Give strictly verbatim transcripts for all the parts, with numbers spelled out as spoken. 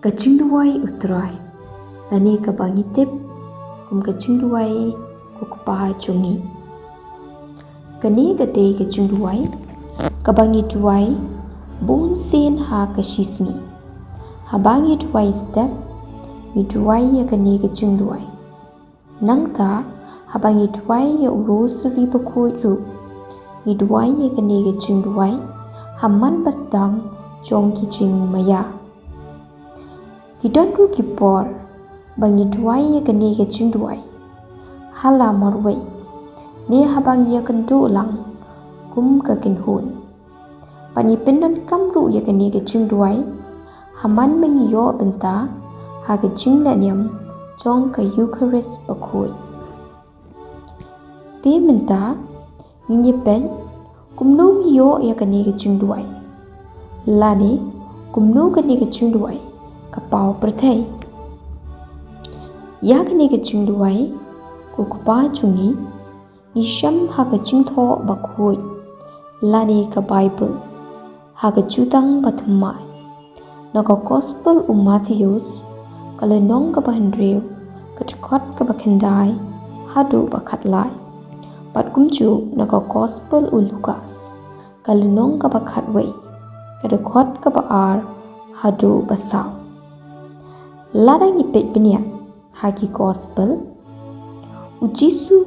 Ka jingduwai u Trai, lane kaba ngi tip kum ka jingduwai ko Kpa jong ngi. Kane ka dei ka jingduwai kaba ngi duwai bun sien ha ka shisngi. Haba ngi duwai step, ngi duwai ïa kane ka jingduwai. Nangta, haba ngi duwai ïa u Rosary bakhuid ruh, ngi duwai ïa kane ka jingduwai ha man ba sdang jong ki jingmaïa. Ki don ruh ki por ba ngi duwai ïa kane ka jingduwai ha la marwei, ne haba ngi ïakynduh lang kum ka kynhun. Bad ngi pyndonkam ruh ïa kane ka jingduwai ha man ba ngi ïoh bynta ha ka jinglehniam jong ka Eukharist bakhuid. Te mynta ngin ïa peit kumno ngi ïoh ïa kane ka jingduwai, lane kumno kane ka jingduwai ka paw pyrthei. Ïa kane ka jingduwai ko Kpa jong ngi, ngi shem ha ka Jingthoh Bakhuid, lane ka Baibl, ha ka Jutang Bathymmai, na ka Gospel u Mathaios, ka lynnong kaba hynriew, ka dkhot kaba khyndai haduh ba khatlai. Bad kumjuh na ka Gospel u Lukas, ka lynnong kaba khatwei, ka dkhot kaba ar haduh ba saw. Lada ngi peit bniah ha ki Gospel, u Jisu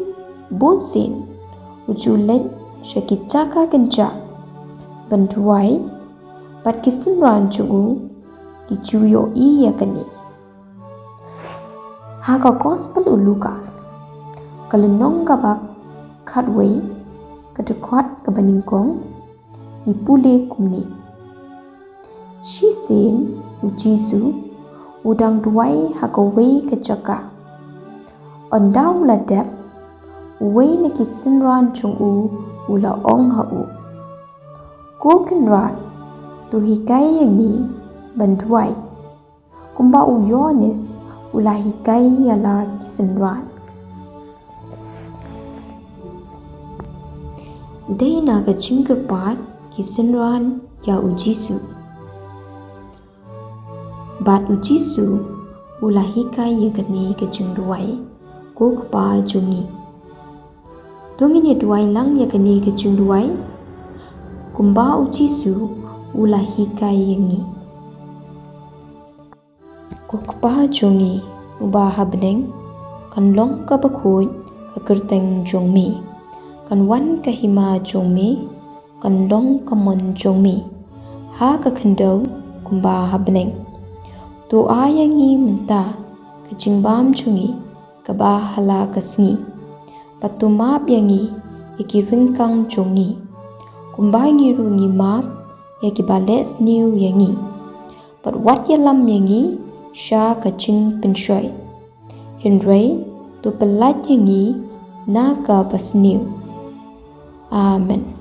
bun sien u ju leit sha ki jaka kynjah ban duwai, bad ki synran jong u ki ju ïohi ïa kane. Ha ka Gospel u Lukas, ka lynnong kaba khatwei, ka dkhot kaba nyngkong, ngi pule kumne: Shisien u Jisu u dang duwai ha kawei ka jaka. Ynda u la dep, uwei na ki synran jong u u la ong ha u: Ko Kynrad, to hikai ïa ngi ban duwai, kumba u Ïoannis u la hikai ïa la ki synran. Dei na ka jingkyrpad ki synran ïa u Jisu. Bad u Jisu u la hikai ïa kane ka jingduwai, ko Kpa jong ngi. To ngin ïa duwai lang ïa kane ka jingduwai, kumba u Jisu u la hikai ïa ngi. Ko Kpa jong ngi uba ha bneng, kan long kaba khuid ka kyrteng jong me. Kan wan ka hima jong me, kan long ka mon jong me ha ka khyndew kumba ha bneng. To ai ïa ngi mynta ka jingbam jong ngi kaba ha la ka sngi. Bad to map ïa ngi ïa ki ryngkang jong ngi, kumba ngi ruh ngi map ïa kiba leh sniew ïa ngi. Bad wat ïalam ïa ngi sha ka jingpynshoi, hynrei to pyllait ïa ngi na kaba sniew. Amen.